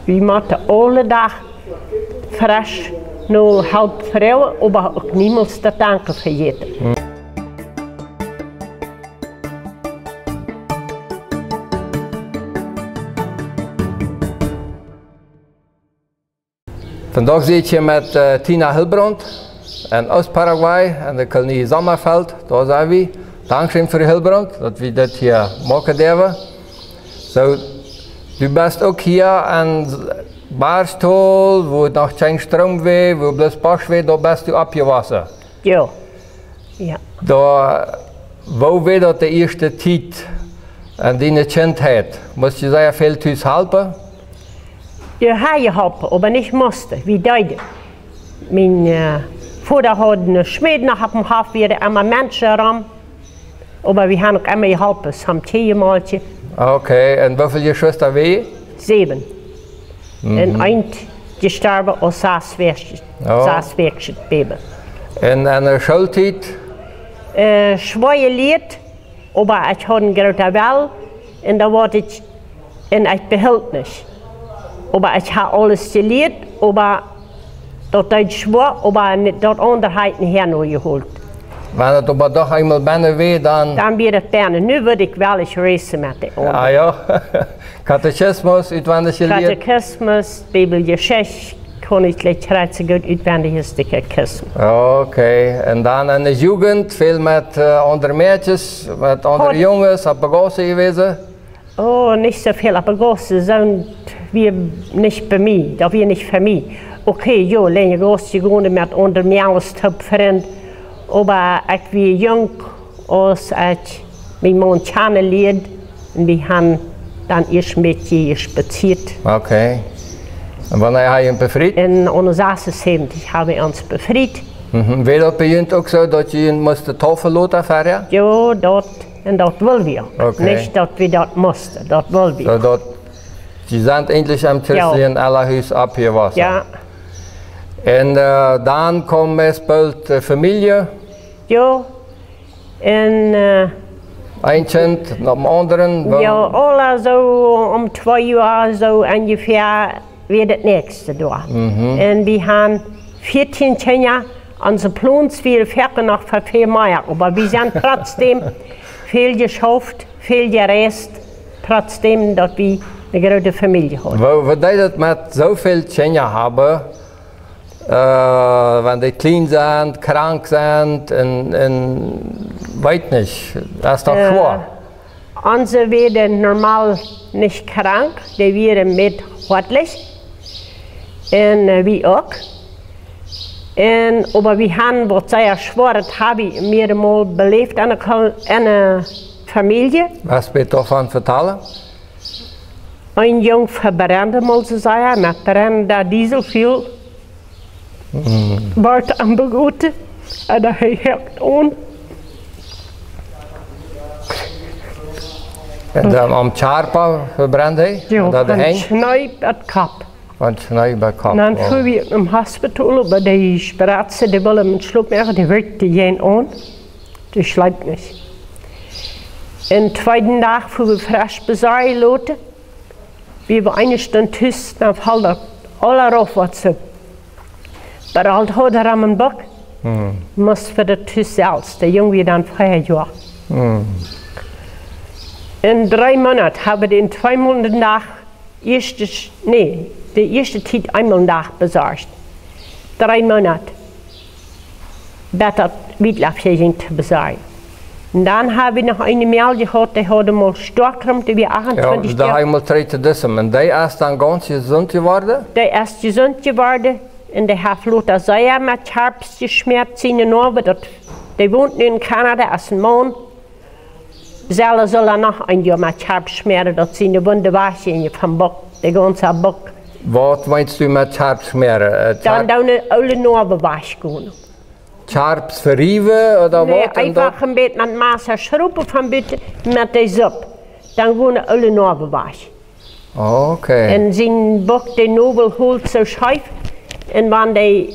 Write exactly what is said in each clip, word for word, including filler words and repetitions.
Wie motten aule Dach fresch no Help froagen, oba uk niemols daut Danken vejäten. Vondoag sit ekj hia met, eh, Tina Hilbrand en Oost-Paraguay, en de Kolonie Sommerfeld. Doa sent wie. Dankscheen, Fru Hilbrand, daut wie dit hia moaken derwen. Soo, du best uk hia en Bargstol, wua noch kjeen Stroom wia, wua bloos Bosch wia, doa best du oppjewossen. Jo. Jo. Doa, woo wia daut de ieeschte Tiet en diene Kjintheit? Must du sea väl tus halpen? Jo, ha jeholpen, oba nich musten. Wie deeden. Mien, eh, Voda haud eene Schmäd noch opp däm Hoff, wieren emma Menschen rom. Oba wie haben uk emma jeholpen, soms Kjieejemolkje. Okay, un woo väl Jeschwista wia jie? Säwen. Mhm. Un eent jestorwen aus sas Wäakj, oh, sas Wäakj Baby. Un en de Schooltiet? Eh, schwoa jelieet, oba ekj haud een grooten Wellen un doa wort ekj, un ekj behilt nich. Oba ekj hab aules jelieet, oba daut deed schwoa, oba nich, daut aundre haud ekj nich häa no jeholt. Wan daut oba doch eemol bennen wia, dan? Dan wia daut bennen. Nu wudd ekj woll ieescht racen met de aundre. Ah jo. Katechismus utwendich jelieet? Katechismus, Bibeljeschicht, kaun ekj jlikj krakjt soo goot utwendich aus de Katechismus. Okay, un dan en de Jugend väl met, eh, aundre Mäakjes, met aundre Junges, opp de Gauss jewast? Oh, nich soo väl opp de Gauss, soo wia nich bie mie, daut wia nich fa mie. Okay, jo, lang Gauss jegonen met aundre Mäakjes, Frind, oba ekj wia junk, aus ekj mienen Maun kjanen lieed, un wie haben dan ieescht een bät jespaziet. Okay. Un wanea hab jie junt befriet? En eenunsassentich hab wie ons befriet. Mhm. Wia daut bie junt uk soo, daut jie musten taufen loten, Ferja? Jo, daut, un daut wull wie. Okay. Nich daut wie daut musten, daut wull wie. Soo daut, jie sent eejentlich em, jo, christlichen Elrenhus oppjewossen. Jo. Un, eh, dan kjeem meist boolt, eh, Famielje? Jo. Un, eh, een Kjint no däm aundren, jo, aula soo om twee Joa soo onjefäa wia daut näakjste doa. Mhm. Un wie haben vieetieen Kjinja, onse Plons wieren foaken noch fa väl mea, oba wie sent trotzdäm väl jeschauft, väl jereist, trotzdäm daut wie eene groote Famielje hauden. Woo, woo deed daut met soo väl Kjinja haben? Eh, wan dee kjlien sent, krank sent un, un weet nich, daut es doch, eh, schwoa. Onse wieren normal nich krank, dee wieren met hoatlich. Un, eh, wie uk. Un, oba wie haben waut sea schwoa, daut hab ekj mea mol beläft en de Ko-, en de Famielje. Waut woascht doavon vetalen? Een Jung vebrend mol, soo säd hee, met brennende Dieselfuel. Mm. Wort am begoten. Un hee hilt aun. Un dan aum Kjarpa vebrend hee? Jo, un dan de Henj? Kjnee bat Kopp. Von Kjnee bat Kopp, oh. Dan fuaren wie em Hospital, oba dee Spritze, dee wullen am schlopen moaken, dee wirkten nich aun. Dee schleep nich. Dän tweeden Dach fuaren wie fresch besorjen loten. Wie wieren eene Stund tus, dan foll daut aula rauf waut soo. Oba aul haud hee am em Buck. Hm. Must fa daut tus selfst. De Jung wia dan vea Joa. Hm. En dree Moonat hab wie dän tweemol dän Dach, ieeschte Sch-, nä, de ieeschte Tiet eemol dän Dach besorcht. Dree Moonat. Bat daut Wietlauf jinkj to besorjen. Un dan hab wie noch eene Mejal jehaut, dee haud mol stoakj Kjramp, dee wia Jo, achtuntwintich dan Joa. Hab ekj mol trigj to disen. Un dee es dan gaunz jesunt jeworden? Dee es jesunt jeworden. Un dee haft lota sea met Kjarps jeschmäat, siene Noawen, daut, dee wont nu en Kanada, es een Maun. Sellen sull hee noch een Joa met Kjarps schmäaren, daut siene Wunden wajch sent vom Buck, de gaunze Buck. Waut meenst du met Kjarps schmäaren? Eh, Dan Kjarp- doonen de oole Noawen wajchgonen. Kjarps veriewen ooda Nä, waut? Un daut eefach een bät met Massa schrupen von buten met de Supp. Dan gonen de oole Noawen wajch. Okay. Un sien Buck, de Noawen hilt soo scheef. Un wan dee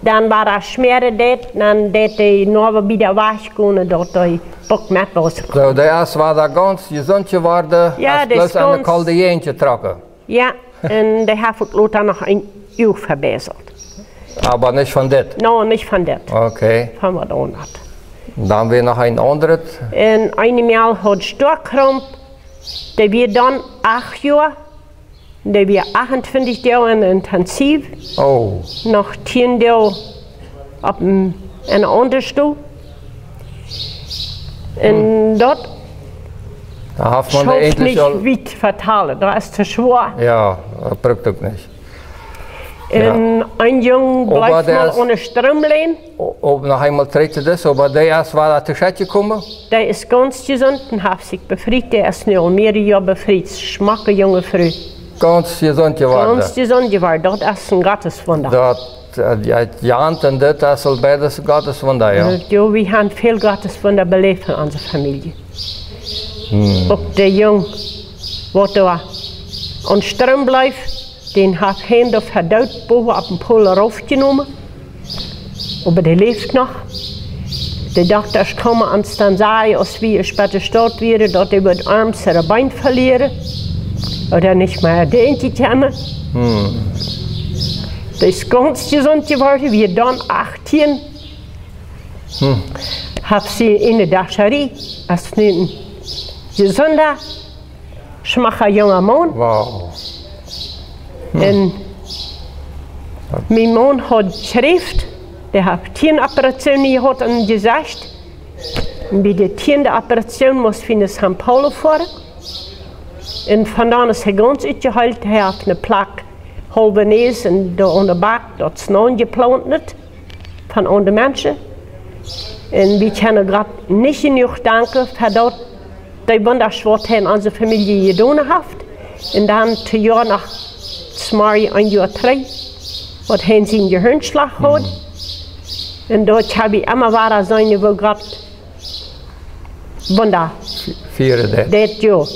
dan wada schmäaren deed, dan deed de Noawen wada wajchgonen, daut de Buck met wia. Soo, dee es wada gaunz jesunt jeworden, Jo, es dee es bloos aun de gaunz kolde Jäajent jetrocken. Jo. Un dee haft uk lota noch een Uag vebäsat. Oba nich von dit? No, nich von dit. Okay. Von waut aundret. Dan wia noch een aundret. Un eene Mejal haud Stoakkromp. Dee wia dan acht Joa. Dee wia achtuntwintich Doag en Intensiv. Oh. Noch tieen Doag opp een, en een aundre Stow. Un daut haft maun schauft endlich nich aul wiet vetalen. Daut es too schwoa. Jo, daut brukt uk nich. Jo. Un een Jung bleef mau aune Stroomlien. Oba noch eemol trigj to dis, oba dee es wada to Schett jekomen? Dee es gaunz jesunt un haft sikj befriet. Dee es nu aul mearere Joa befriet. Schmocke junge Fru. Gaunz jesunt jeworden? Gaunz jesunt jeworden. Daut es een Gotteswunda. Daut, äh, jo, jo, un dit es aul beides Gotteswunda, jo. Äh, jo, wie haben väl Gotteswunda beläft en onse Famielje. Hm. Uk de Jung, waut doa aum Stroom bleef, dän haft eena doa fa doot bowen opp een Pol raufjenomen. Oba dee läft noch. De Dokta kjeemen ons dan sajen, aus wie späta stoakj wieren, daut dee wudd Arms ooda Been velieren. Ooda nich mea denkjen kjennen. Hm. Dee es gaunz jesunt jeworden, wia dan achtieen. Hm. Haft see enne Dascherie, es nu een jesunda, schmocka junga Maun. Wow. Hm. Un mien Maun haud Kjräft, dee haft tieen Operationen jehaut aum Jesecht. Un bie de tieende Operation must wie no Sao Paulo foaren. Un von doa es hee gaunz utjeheelt. Hee haft eene Plak haulwe Näs un doa aune Back, daut es nu jeplaunt von aundre Menschen. Un wie kjennen Gott nich jenuach danken fa daut, dee Wundasch waut hee en onse Famielje jedonen haft. Un dan twee Joa no Smarri, een Joa trigj, waut hee sienen Jehirnschlach haud. Mhm. Un doa hab wie emma wada seenen, woo Gott Wunda. Fi-, fieren deed. Deed, jo.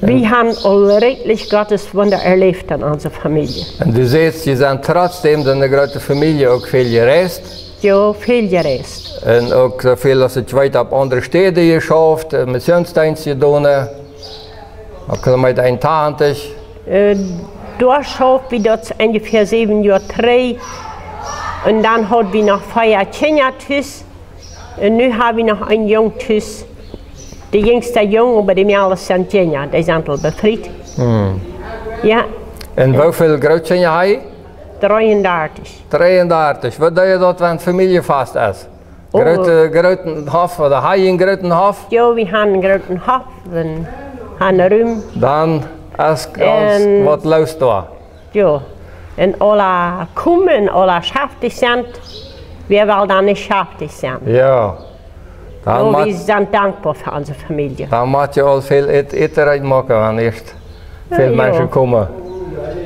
Wie haben aul rikjlich Gottes Wunda erläft en onse Famielje. Un du sajchst, jie sent trotzdäm dan eene groote Famielje uk väl jereist? Jo, väl jereist. Un uk soo väl aus ekj weet opp aundre Städen jeschauft, äh, Missionsdeenst jedonen, äh, uk soo met een tachentich. Äh, doa schauft wie daut onjefäa säwen Joa trigj. Un dan haud wie noch vea Kjinja tus. Un nu hab wie noch een Jung tus. De jinjsta Jung, oba de Mejal sent Kjinja, dee sent aul befriet. Hm. Jo. Un woo väl Grootkjinja hab jie? Dreeundartich. Dreeundartich. Waut doo jie doa, wan Famieljefaust es? Oh. Groote, grooten Hoff, ooda hab jie een grooten Hoff? Jo, wie haben een grooten Hoff, wie haben Rum. Dan es gaunz waut loos doa. Jo. Un aule komen, aule schaftich sent, wäa well dan nich schaftich sennen? Jo. Dan, jo, mott-, wie sent dankboa fa onse Famielje. Dan mott jie aul väl Ät-, Äten reed moaken, wan ieescht väl, jo, Menschen komen.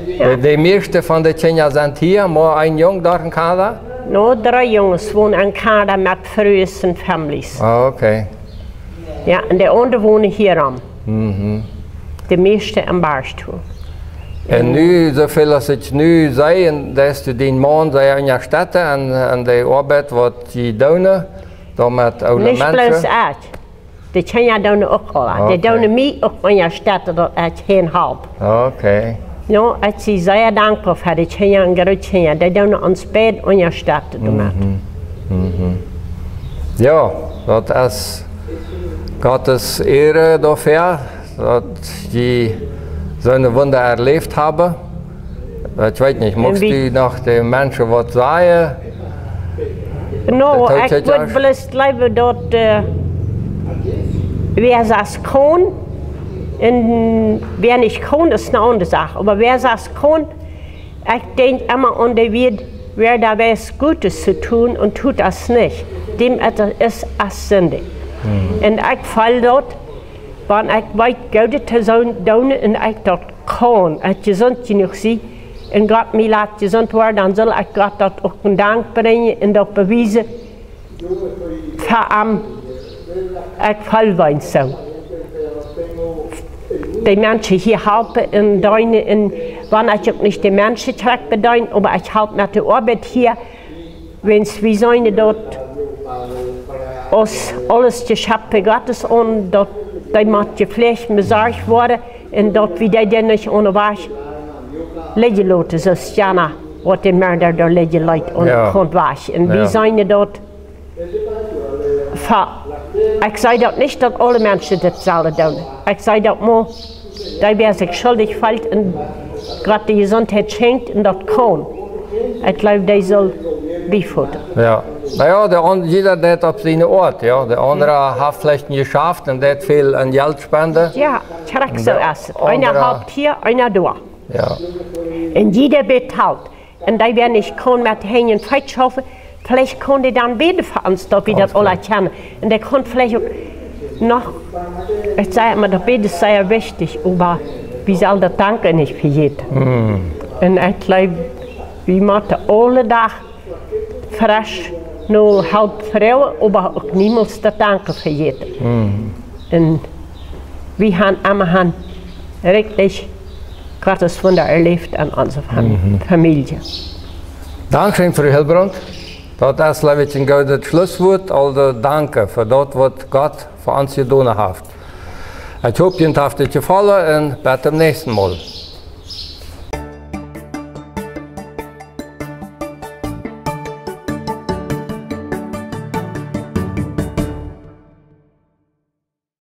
Jo. De, de mieeschte von de Kjinja sent hia, mau een Jung doa en Kanada? No, dree Junges wonen en Kanada met Frues un Families. Ah, okay. Jo, un de aundre wonen hia rom. Mhm. De mieeschte em Barg. Un nu, soo väl aus ekj nu see, un daut du dien Maun sea unjastetten aun, aun de Oabeit waut jie doonen, doa met oole Menschen. Nich bloos ekj. De Kjinja doonen uk aula. Okay. Dee doonen mie uk unjastetten daut ekj hia halp. Okay. Jo, ekj sie sea dankboa fa de Kjinja un Grootkjinja. Dee doonen ons beid unjastetten doamet. Mhm. Mhm. Jo, daut es Gottes Ea doafäa, daut jie soone Wunda erläft haben. Ekj weet nich, muchst du noch de Menschen waut sajen? No, ekj wudd bloos jleewen daut, äh, wäa sest kaun, un wäa nich kaun, es eene aundre Sach. Oba wäa sest kaun, ekj denkj emma aun de Wieed, wer da weiß Gutes zu tun und tut das nicht, dem ist es als Sünde. Mhm. Un ekj feel daut, wan ekj weet Goodet to doonen un ekj daut kaun, ekj jesunt jenuach sie, un Gott mie lat jesunt woaren, dan saul ekj Gott daut uk een Dank brinjen un daut bewiesen, fa am, ekj feel wan soo. De Menschen hia halpen un deenen, un wan ekj uk nich de Menschen kjrieech bedeenen, oba ekj halp met de Oabeit hia, wiels wie seenen daut aus aules Jeschap Gottes aun, daut dee mott jepläacht un besorcht woaren, Un daut wie dee dan nich aune Wajch lidjen loten, soo aus jana, waut dän Mörda doa lidjen leet aune Kaunt Wajch. Un wie seenen daut fa, ekj saj daut nich, daut aule Menschen daut sellen doonen. Ekj saj daut mau, dee, wäa sikj schuldich feelt un Gott de Jesuntheit schenkjt un daut kaun, ekj jleew, dee sull biefoten. Na jo, de aun-, jieda deit opp siene Oat, jo. De aundra haft veleicht een Jeschaft un deit väl aun Jelt spenden. Jo, krakjt soo es et. Eena halpt hia, eena doa. Un jieda betalt. Un dee, wäa nich kaun met Henj un Feet schaufen, veleicht kaun dee dan bäden fa ons, daut wie daut aula kjennen. Un dee kaun veleicht uk noch, ekj saj emma, daut Bäden es sea wichtich, oba wie sellen daut Danken nich vejäten. Un ekj jleew, wie motten aule Dach fresch no Help froagen, oba uk niemols daut Danken vejäten. Un wie han emma han rikjlich Gottes Wunda erläft en onse Fam-, Famielje. Dankscheen, Fru Hildebrandt. Daut es, jleew ekj, een goodet Schlusswuat. Aulsoo danke fa daut, waut Gott fa ons jedonen haft. Ekj hop, junt haft et jefollen un bat toom näakjsten Mol.